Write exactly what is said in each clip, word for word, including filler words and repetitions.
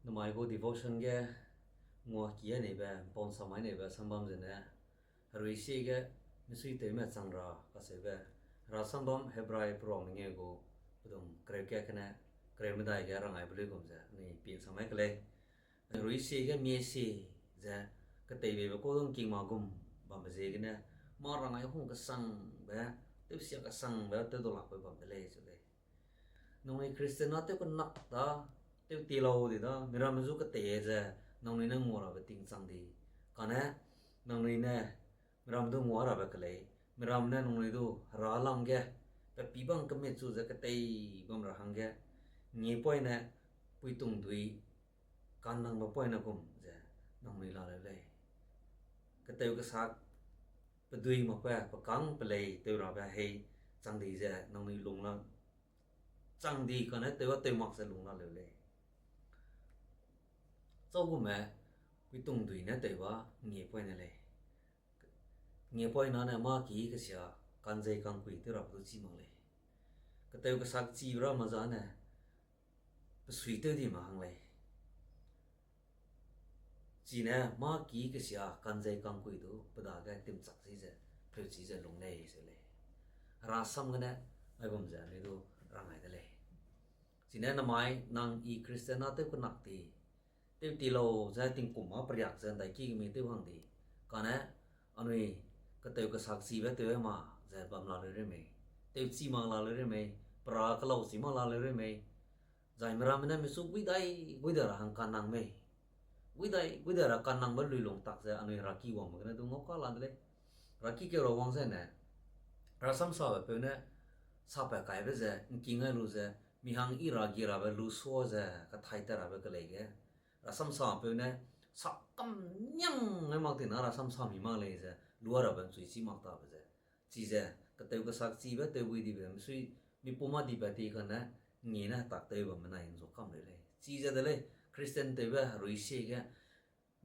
Namai gu devotion ge nguaki ai neibe, ’mpau ’nsamai neibe sambam zene, herui sie ge misuitewme chang ra kacheube, herasambam Hebrai peruang mengeu gu pedum kereu kat gene kereu medai ge rang aibe luigum ze anui pie ’nsamai ke lei. Herui sie ge mie sie ze, keteibeibe kau du ’ngking ma gum bambe ziegene, mâ rang ai hung kesangbe, tewsia kesangbe tew du lakbe bam de lei ze lei. Nangnui Christian na tew kenak da, tew ti lau di da, miramme zu ketei ze, nangnui ne ngua rabe ting chang di. Kane, nangnui ne, miramme du ngua rabe ke lei, miramme ne nangnui du hera lam ge, pe pî bang kemit chu ze ketei bam ra hangge, ngie poine, puitung dui, kannangbe poine gum ze, nangnui la leu lei. Ketew kesak, pedui makbe, pekâng pelei tew rabe hei, chang di ze, nangnui lung la, chang di kane tew a tew mak ze lung la leu lei. Chau gume, puitung dui ne tew ba, ngie poine lei. Ngie poine ne mâ ki kesia, ka'nzei ka'ngkui tew rabe du chî mak lei. Ketew kesak chibe ra ma zane, pe sui tew di ma hang lei. Chine mâ ki kesia ka'nzei ka'ngkui du pe dage timchak chi ze, pheuchi ze lung lei ze lei. Herasam gene, aigum ze anui du rang ai de lei. Chine namai nang i Christian na tew kenak di, tew ti lau ze tingkum mâ periak ze ’ndaiki gemi tew hang di. Kane, anui ketew kesak chibe tew ma ze bam la leu rei mei, tewchi mak la leu rei mei, pera kelau chi mak la leu rei mei, zai miramme ne michu guidai, guidai ra hang kannang mei. Guidai, guidai ra kannangbe luilung tak ze anui heraki wangbe gene du ngau ka la de lei. Heraki keu ra wang zene, herasam sabe peu ne, sapat kaibe ze, ’ngking ai lu ze, mi hang i ra gi rabe lu sua ze, kathai tat rabe ke lei ge. Herasam sapeu ne, sa kam niang ai mak tina herasam sami mak lei ze, lua rabe ’nchui chî mak tabe ze. Chize, ketew kesak chibe, tew bui dibe, misui, mi pum a dibe ti kane, ngie ne hetak tew bamme nai ’nzu kam leu lei. Chize de lei, Christian tewbe herui sie ge,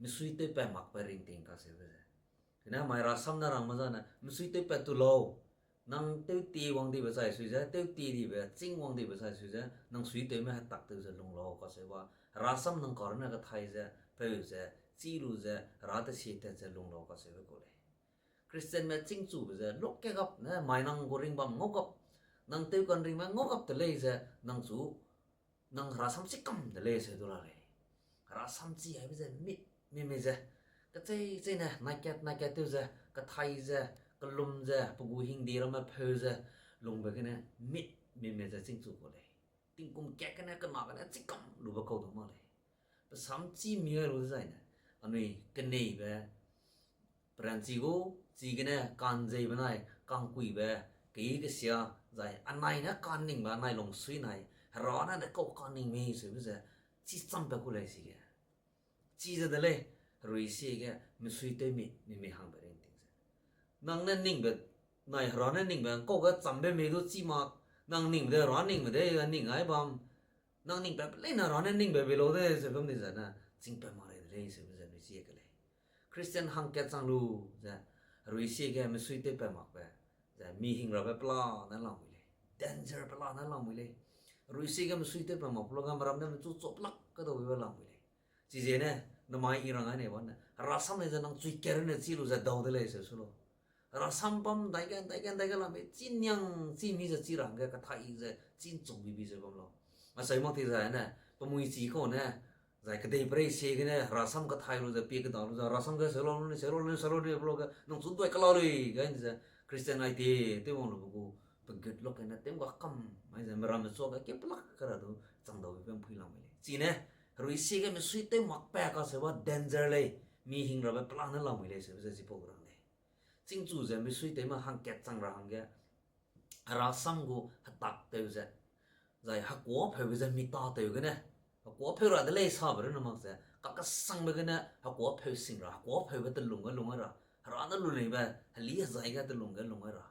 misui tewpat makbe ringting kacheube ze. Kane mai herasam ne rangme zane, misui tewpat tu lau. Nang tew ti wang dibe chai sui ze, tew ti dibe, chîng wang dibe chai sui ze, nang suitewme hetak tew ze lung lau kacheu ba. Herasam nang karune kathai ze, peu ze, chî lu ze, hera tesie tat ze lung lau kacheube ku lei. Christianme chîngchube ze, lok kegap ne, mai nang gu ringbam ngau gap, nang tew kan ringme ngau gap de lei ze, nang chu, nang herasam chi kam de lei seu du la lei. Herasam chi aibe ze mit, mi mi ze, kechei chei ne, naikat naikat tew ze, kathai ze, kelum ze, pe gu hingdi ramme pheu ze, lungbe gene, mit, mi mi ze chîngchu ku lei. Tingkum kat gene, kena gene, chi kam lube kau du mak lei. Pe sam chi mi ai lu dezaine, anui keneibe, peranchi gu, chigene ka'nzeibe nai, ka'ngkuibe, kei kesia, zai anai ne kaningbe, anai lungsui nai, hera ne ne kau kaning mei seube ze, chi champat ku lei sige. Chize de lei, herui sie ge, misui tew mi, mi mi hangbe ringting ze. Nang ne ningbe, nai hera ne ningbe, kau ge chambe mei du chi mak, nang ningbe de, hera ningbe de, ning ai bam, nang ningbe pe leine hera ne ningbe bei lau de, ze bam di ze ne, chîngpat mak lei de lei, seube ze herui sie ke lei. Christian hangkat chang lu ze, herui sie ge misui tewpat makbe, ze mi hing rabe pela ne lamui lei, danger pela ne lamui lei. Herui sie ge misui tewpat mak pela ga meram ne mechu chop lak kedaube lamui lei. Chize ne, namai i rang ai nei bane, herasam lei ze nang chui kat ne chi lu ze dau de lei seu su lau. Herasam bam daige, daige, daige lambe, chi niang, chi mi ze chi ra hangge, kathai ze, chi ’nchung bibi ze bam lau. Acheu mak ti zai ne, pe mui chi kau ne, zai kedeiperei sie gene, herasam kathai lu ze, pie keda lu ze, herasam ge seu lau lu ne, seu lau lu ne, seu lau lu ne, pe lau ge, nang chu duai kela lui, ge ni ze, Christian ai te, tew wang lube gu, pe gut lak gene, tew ga kam, mai ze, meramme chua ge, kepelak kera du, chang dau bibe ’mpui lamui lei. Chine, herui sie ge misui tew makbe kaseube danger lei, mi hing rabe pela ne lamui lei, seube ze chipau rang lei. Chîngchu ze misui tewme hangkat chang ra hangge, herasam gu hetak tew ze, zai hekuâpheube ze mi ta tew gene, hekuâpheu ra de lei sabe runne mak ze, kakesangbe gene hekuâpheu sing ra, hekuâpheube telung ge lung ai ra, hera ne luneibe, heli hezai ge telung ge lung ai ra,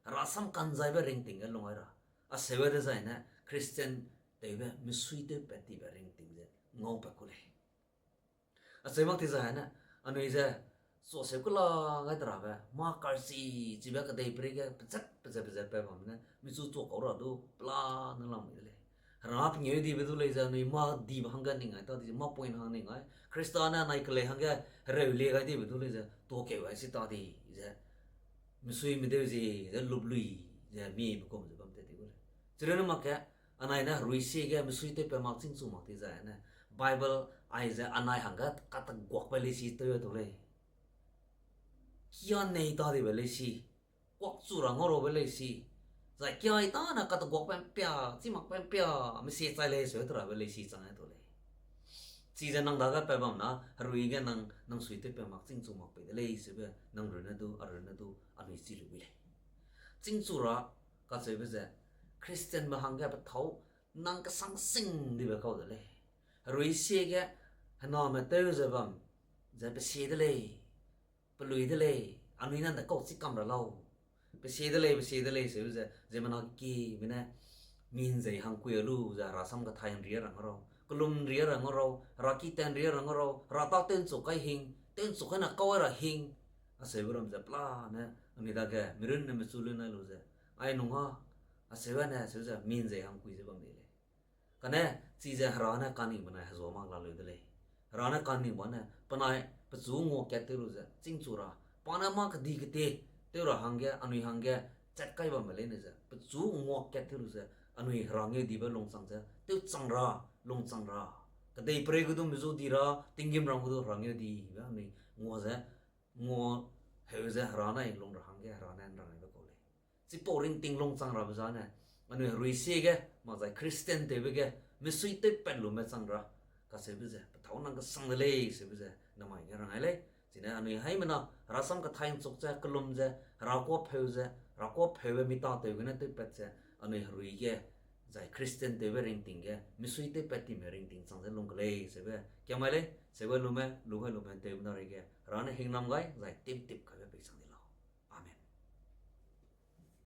herasam ka'nzaibe ringting ge lung ai ra, aseube dezai ne Christian tewbe misui tewpat tibe ringting ze ngaupat ku lei. Acheu mak ti zai ne, anui ze, suaseu kela gai de rabe, mâ karchi chibe kedeiperei ge pezat, pezat, pezat pat bam ne, michu chua kau ra du, pela ne lamui de lei. Hera pengeu dibe du lei ze anui mâ dibe hangge ning ai ta di ze, mâ point hang ning ai. Khrista ne anai kelei hangge hereu lie gai dibe du lei ze, tuakeu ai si ta di ze, misui medeu zie ze lup lui ze miebe kum ze bam tat ti gu lei. Chirunne mak ge, anai ne herui sie ge misui tewpat mak chîngchu mak di zai ne, Bible aize anai hangge kateguakbe leisi tew tu lei. Kia nei ta dibe leisi, kuakchu ra ngauraube leisi, zai kia i tâne kateguakbe ’mpia, chî makbe ’mpia, mesie chai lei seu te rabe leisi chang ai tu lei. Chize nang dage pat bam na, herui ge nang, nang sui tewpat mak chîngchu mak pei de lei seube, nang runne du, a runne du, anui chi lu wi lei. Chîngchu ra kacheube ze, Christianme hangge pethâu nang kesang sing dibe kau de lei. Herui sie ge, hename tew ze bam, ze pe sie de lei, pe lui de lei, anui ne ’nda kau chî kam ra lau. Pe sie de lei, pe sie de lei seu ze, ziemmena kime ne, mi ’nzei hangkui lu ze, herasam kathai ’nria ra ngarau, kelum ’nria ra ngarau, heraki tat ’nria ra ngarau, hera tâ tew ’nchu kai hing, tew ’nchu kai na kau ra hing, aseube ram ze pelane, anui dage, mirunne mechu lu nai lu ze, ai nung a, aseu ne, seu ze, mi ’nzei hangkui ze bam di lei. Kane, chize Hera ne ka'nningbe nai hezua mak la leu de lei. Hera ne ka'nningbe ne, penai pechu nguakat tew lu ze, chîngchu ra, pa ne mâ kedi kete, tew ra hangge, anui hangge, chat kai bambe leine ze, pechu nguakat tew lu ze, anui Hera ngeudibe lungchang ze, tewchang ra, lungchang ra. Kedeiperei ge du mezu di ra, tinggîmram ge du Hera ngeudibe anui ngua ze, ngua heu ze Hera nai lung ra hangge Hera ne ’nrang aibe kau lei. Chipau ringting lungchang rabe zane, anui herui sie ge, mak zai Christian tewbe ge, misui tewpat lume chang ra, kacheube ze, pethâu nang kesang de lei seube ze, namai ge rang ai lei. Chine anui haimena, herasam kathai ’nchuk ze, kelum ze, herakuapheu ze, herakuapheube mi tâtew gene tewpat ze, anui herui ge, zai Christian tewbe ringting ge, misui tewpat time ringting chang ze lung ke lei seube, kiamai lei, seube lume, lu gai lume, tewbe na reige, Hera ne hingnam gai, zai tip tip kaibe pei chang di.